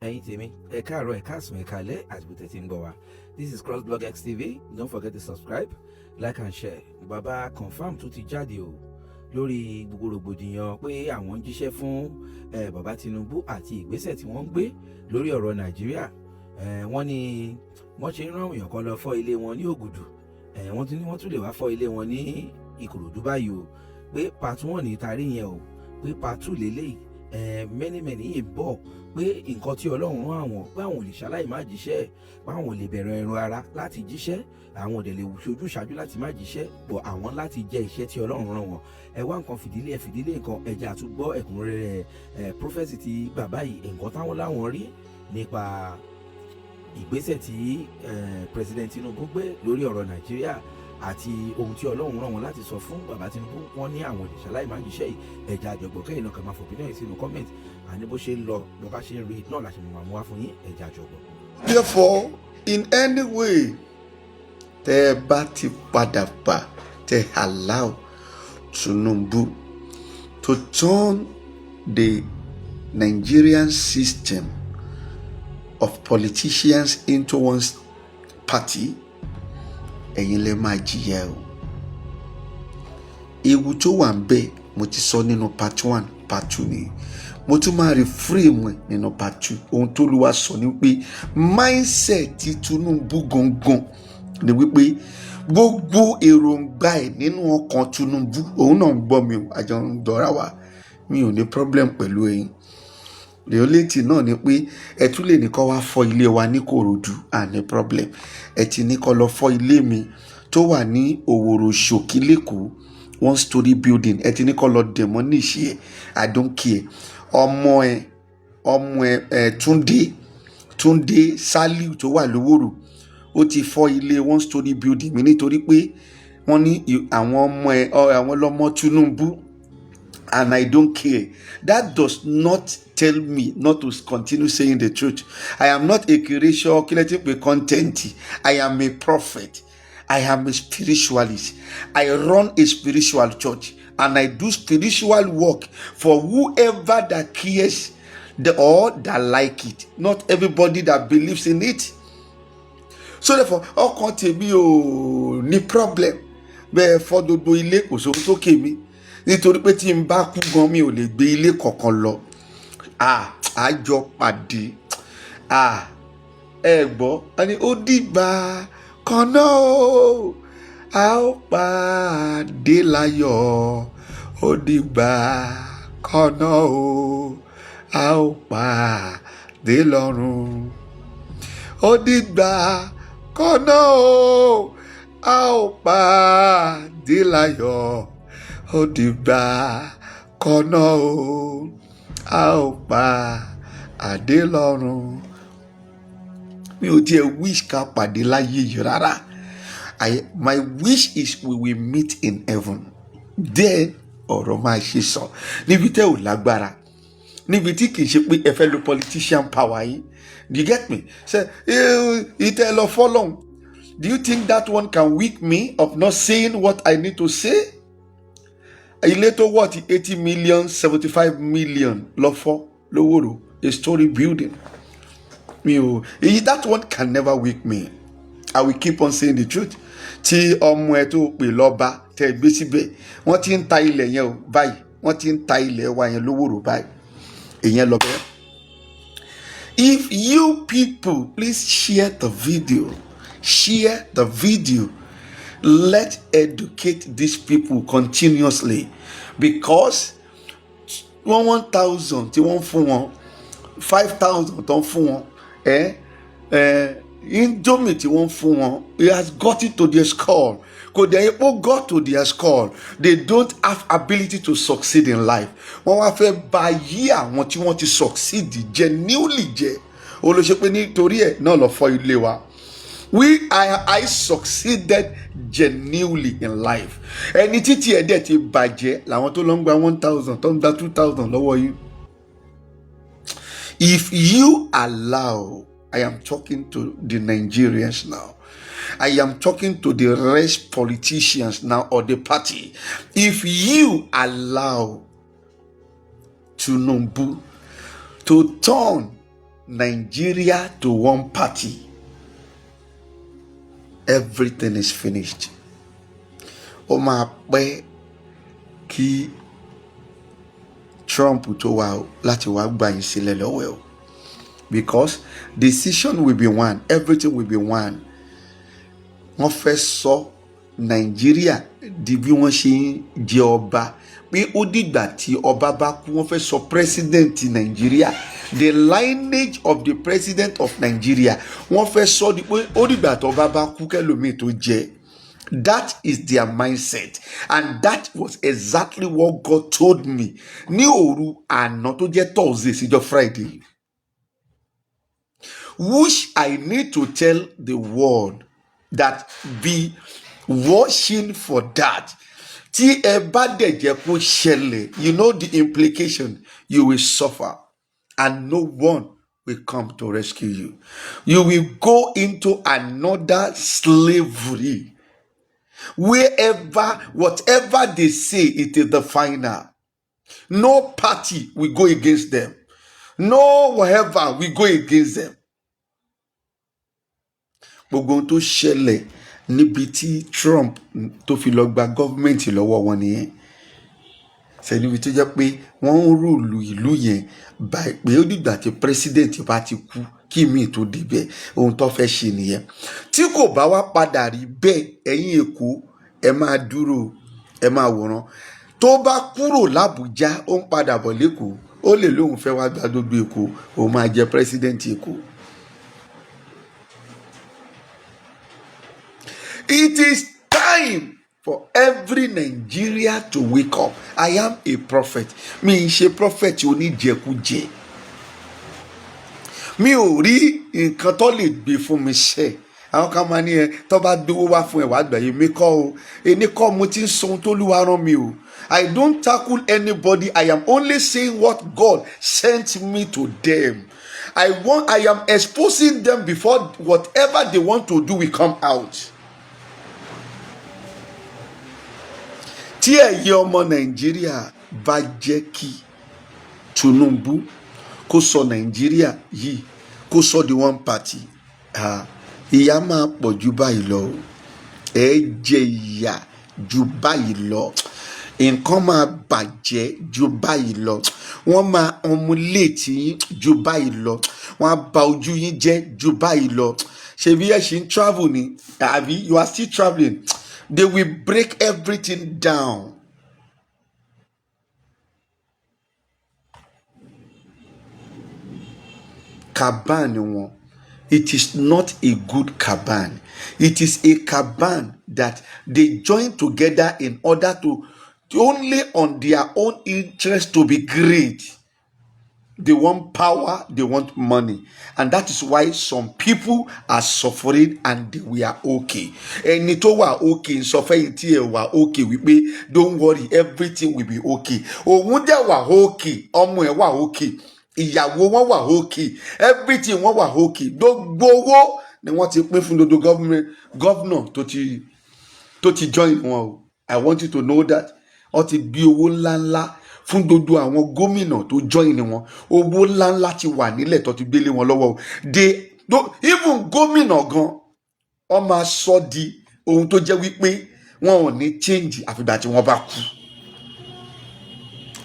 Ẹ̀yin tèmi, ẹ káàárọ̀, ẹ káàsán, ẹ káalẹ́ àti bó tẹ́ ti ń gbọ́ wa. This is Crossblog XTV. Don't forget to subscribe, like and share. Bàbá Confirm tó ti jáde o lórí gbogbo rògbòdìyàn pé àwọn ń jíṣẹ́ fún bàbá Tinubu àti ìgbésẹ̀ tí wọ́n ń gbé lórí ọ̀rọ̀ Nàìjíríà. Wọ́n ní wọ́n ṣe ń rán èèyàn kan lọ fọ́ ilé wọn ní Ògùdù, wọ́n tún ní wọ́n tún lè wá fọ́ ilé wọn ní Ìkòròdú báyìí o, pé part one ní tarí yẹn o, pé part two lélẹ́yìí, many many yìí ń bọ̀, pé nǹkan tí Ọlọ́run rán àwọn, pé àwọn ò lè ṣaláì má jíṣẹ́, pé àwọn ò lè bẹ̀rẹ̀ ẹran ara láti jíṣẹ́, àwọn ò dẹ̀ lè ṣojú ṣáájú láti má jíṣẹ́ bọ̀, àwọn láti jẹ́ iṣẹ́ tí Ọlọ́run rán wọn. Ẹ wá nǹkan fìdílé, ẹ fìdílé nǹkan, ẹ jẹ́ àtúgbọ́ ẹ̀kúnrẹ́rẹ́ prophecy tí bàbá yìí, nǹkan táwọn láwọn rí nípa ìgbésẹ̀ tí President Tinubu gbé lórí ọ̀rọ̀ Nàìjíríà àti ohun tí Ọlọ́run rán wọn láti sọ fún bàbá Tinubu. Wọ́n ní àwọn ìṣàláì máa ń jíṣẹ́ yìí. Ẹ jẹ́ àjọgbọ̀ kẹ́yìn náà kàn máa fòpin náà sínú comment. Àní bó ṣe ń lọ, bó bá ṣe ń rí náà la ṣe máa mú wá fún yín. Ẹ jẹ́ àjọgbọ̀. Therefore, in any way, tẹ́ ẹ bá ti padà bá tẹ́ allow Tinubu to turn the Nigerian system of politicians into one party, ẹ̀yin lẹ máa jìyà o. Ewu tó wà ń bẹ, mo ti sọ nínú part one, part two ni mo tún máa reframe ẹ nínú part two. Ohun tó lù wá sọ ni pé mindset ti Tinubu gangan ni wípé gbogbo èròǹgbà ẹ̀ nínú ọkàn Tinubu, òun náà ń gbọ́ mi o, àjọ ń dọ́ra wa, mi ò ní problem pẹ̀lú ẹ̀yin. The only thing náà ni pé ẹ tún lè ní kó wá fọ́ ilé wa ní Kòròdú, à ní problem. Ẹ ti ní kó lọ fọ́ ilé mi tó wà ní Òwòrò Ṣòkí lẹ́kọ̀ọ́, one story building, ẹ ti ní kó lọ demolish ẹ. I don't care. Ọmọ ẹ Túndé Saliu tó wà lówòrò, ó ti fọ́ ilé one story building mi nítorí pé wọ́n ní àwọn ọmọ ẹ, àwọn lọ́mọ Tinubu, and I don't care. That does not tell me not to continue saying the truth. I am not a creation kí lẹ ti pè content. I am a prophet. I am a spiritualist. I run a spiritual church and I do spiritual work for whoever that cares or that like it. Not everybody that believes in it. So therefore, ọkàn tèmi ò ní problem. Bẹ́ẹ̀ fọ́ gbogbo ilé, kò sóhun tó kè mí, nítorí pé tí n bá kú gan, mi ò lè gbé ilé kankan lọ. Àjọ pàdé, ẹ gbọ́ ẹni ó dìgbà kan náà o, a ó pàdé láyọ̀. Ó dìgbà kan náà o, a ó pàdé lọ́run. Ó dìgbà kan náà o, a ó pàdé láyọ̀. Ó dìgbà kan náà o, a ó pàdé lọ́run. Mi ò tiẹ̀ wish ká pàdé láyé yìí rárá. My wish is we will meet in heaven. Then ọ̀rọ̀ máa ṣe sọ níbi tẹ́ ò lágbára, níbi tí kì í ṣe pé ẹ fẹ́ lo politician power yín. Do you get me? Ṣe ìtẹ́ lọ fọ́lọ́hún, do you think that one can weak me of not saying what I need to say? Ilé tó wọ̀ ti 80 million, 75 million lọ fọ́ lówóró, a story building. Mi ò èyí, that one can never weak me. I will keep on saying the truth. Tí ọmọ ẹ tó pè lọ́ba tẹ́ gbé síbẹ̀, wọ́n ti ń ta ilẹ̀ yẹn o báyìí, wọ́n ti ń ta ilẹ̀ wa yẹn lówóró báyìí. Ìyẹn lọ bẹ́ẹ̀. If you people, please share the video, share the video. Let educate these people continuously, because one one thousand tí wọ́n fún wọn, 5,000 tó ń fún wọn, ẹ ẹ Indomie tí wọ́n fún wọn, it has got it to their skull. Kò dẹ̀ epo got to their skull. They don't have ability to succeed in life. Wọ́n wá fẹ́ bà yí àwọn tí wọ́n ti succeed genuinely jẹ́ olóṣè pé nítorí ẹ̀ náà lọ fọ́ ilé wa. We I, I succeeded genuinely in life. Ẹni títí ẹ̀ dẹ̀ ti bàjẹ́ làwọn tó lọ ń gba 1,000, tó ń gba 2,000 lọ́wọ́ yín. If you allow, I am talking to the Nigerians now. I am talking to the rest politicians now or the party. If you allow Tinubu to turn Nigeria to one party, everything is finished. Ó máa pẹ́ kí Trump tó wá láti wá gbà yín sílẹ̀ lọ́wọ́ ẹ̀ o, because decision will be one, everything will be one. Wọ́n fẹ́ sọ Nàìjíríà di bí wọ́n ṣe ń jẹ ọba, pé ó dìgbà tí ọba bá kú. Wọ́n fẹ́ sọ president Nàìjíríà, the lineage of the president of Nigeria, wọ́n fẹ́ sọ di pé ó dìgbà tó ọba bá kú kẹlòmíì tó jẹ. That is their mindset, and that was exactly what God told me ní òru àná tó jẹ́ Thursday síjọ́ Friday, which I need to tell the world that be watching for that. Tí ẹ bá dẹ̀ jẹ́ kó ṣẹlẹ̀, you know the implication. You will suffer and no one will come to rescue you. You will go into another slavery wherever whatever they say, it is the final. No party will go against them, no whatever will go against them. Gbogbo ohun tó ṣẹlẹ̀ níbi tí Trump tó fi lọ gba government lọ́wọ́ wọn nìyẹn. Sẹ́ni tó jẹ́ pé wọ́n ń rule ìlú yẹn báyìí pé ó dìgbà tí president bá ti kú kí míì tó débẹ̀. Ohun tó fẹ́ ṣe nìyẹn. Tí kò bá wá padà rí bẹ́ẹ̀, ẹ̀yin Èkó, ẹ máa dúró, ẹ máa wòran. Tó bá kúrò lábújá, ó ń padà bọ̀ lẹ́kọ̀ọ́, ó lè lóun fẹ́ wá gba gbogbo Èkó, òun máa jẹ president Èkó. It is time for every Nigeria to wake up. I am a prophet. Mi ń ṣe prophet oníjẹkújẹ. Mi ò rí nǹkan tó lè gbé fún mi ṣe. Àwọn kan máa ní ẹ tó bá gbówó wá fún ẹ, wàá gbà yìí. Mi kọ́ o, èmi kọ́ mo ti ń sọ ohun t'Olúwa rán mi o. I don't tackle anybody. I am only saying what God sent me to them. I am exposing them before whatever they want to do will come out. Tí ẹ̀yin ọmọ Nàìjíríà bá jẹ́ kí Tinubu kó sọ Nàìjíríà yìí, kó sọ di one party, ìyà máa pọ̀ ju báyìí lọ o. Ẹ jẹ ìyà ju báyìí lọ, nǹkan máa bàjẹ́ ju báyìí lọ, wọ́n máa humiliate yín ju báyìí lọ, wọ́n á bà ojú yín jẹ́ ju báyìí lọ. Ṣebí ẹ ṣì ń travel ni, àbí? You are still travelling. They will break everything down. Cabal wọn, it is not a good cabal. It is a cabal that they join together in order to only on their own interest, to be great. They want power, they want money, and that is why some people are suffering and they were okay. Ẹni tó wà okay ń sọ fẹ́yìn tí ẹ wà okay wípé, "Don't worry, everything will be okay." Òun dẹ̀ wà okay, ọmọ ẹ̀ wà okay, ìyàwó wọn wà okay, everything wọn wà okay. Gbogbo owó ni wọ́n ti pín fún gbogbo governor tó ti join wọn o. I want you to know that wọ́n ti gbé owó ńláńlá fún gbogbo àwọn gómìnà tó join wọn. Owó ńláńlá ti wà nílẹ̀ tó ti gbélé wọn lọ́wọ́ o. They even gómìnà gan, wọ́n máa sọ di ohun tó jẹ́ wípé wọn ò ní change àfìgbà tí wọ́n bá kú,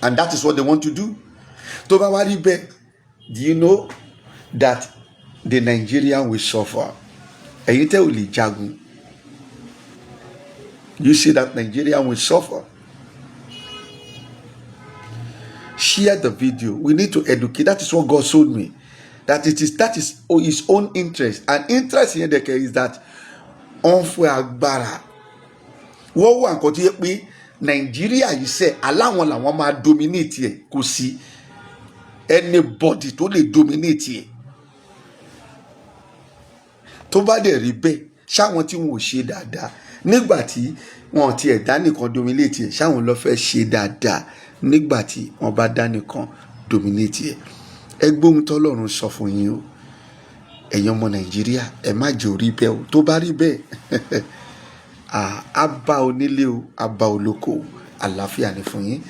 and that is what they want to do. Tó bá wá rí bẹ́ẹ̀, do you know that the Nigerian will suffer? Ẹ̀yin tẹ́ ò lè jagun, you see that Nigeria will suffer. Share the video. We need to educate. That is what God showed me, that it is that is his own interest, and interest yẹn dẹ̀kẹ̀ is that wọ́n fún agbára, wọ́n wà nǹkan tó yẹ pé Nàìjíríà yìí sẹ́ aláwọn làwọn máa dominate ẹ̀. Kò sí anybody tó lè dominate ẹ̀. Tó bá dẹ̀ rí bẹ́ẹ̀, ṣáwọn tí wọn ò ṣe dáadáa nígbà tí wọn ti ẹ̀ dá nìkan dominate ẹ̀, ṣáwọn ló fẹ́ ṣe dáadáa nígbà tí wọ́n bá dá nìkan dominate ẹ̀? Ẹ gbóhun tọ́lọ́run sọ fún yín o. Ẹ̀yin ọmọ Nàìjíríà, ẹ má jẹ́ orí bẹ́ẹ̀ o. Tó bá rí bẹ́ẹ̀, á bá onílé o, á bá olóko. Àlàáfíà ni fún yín.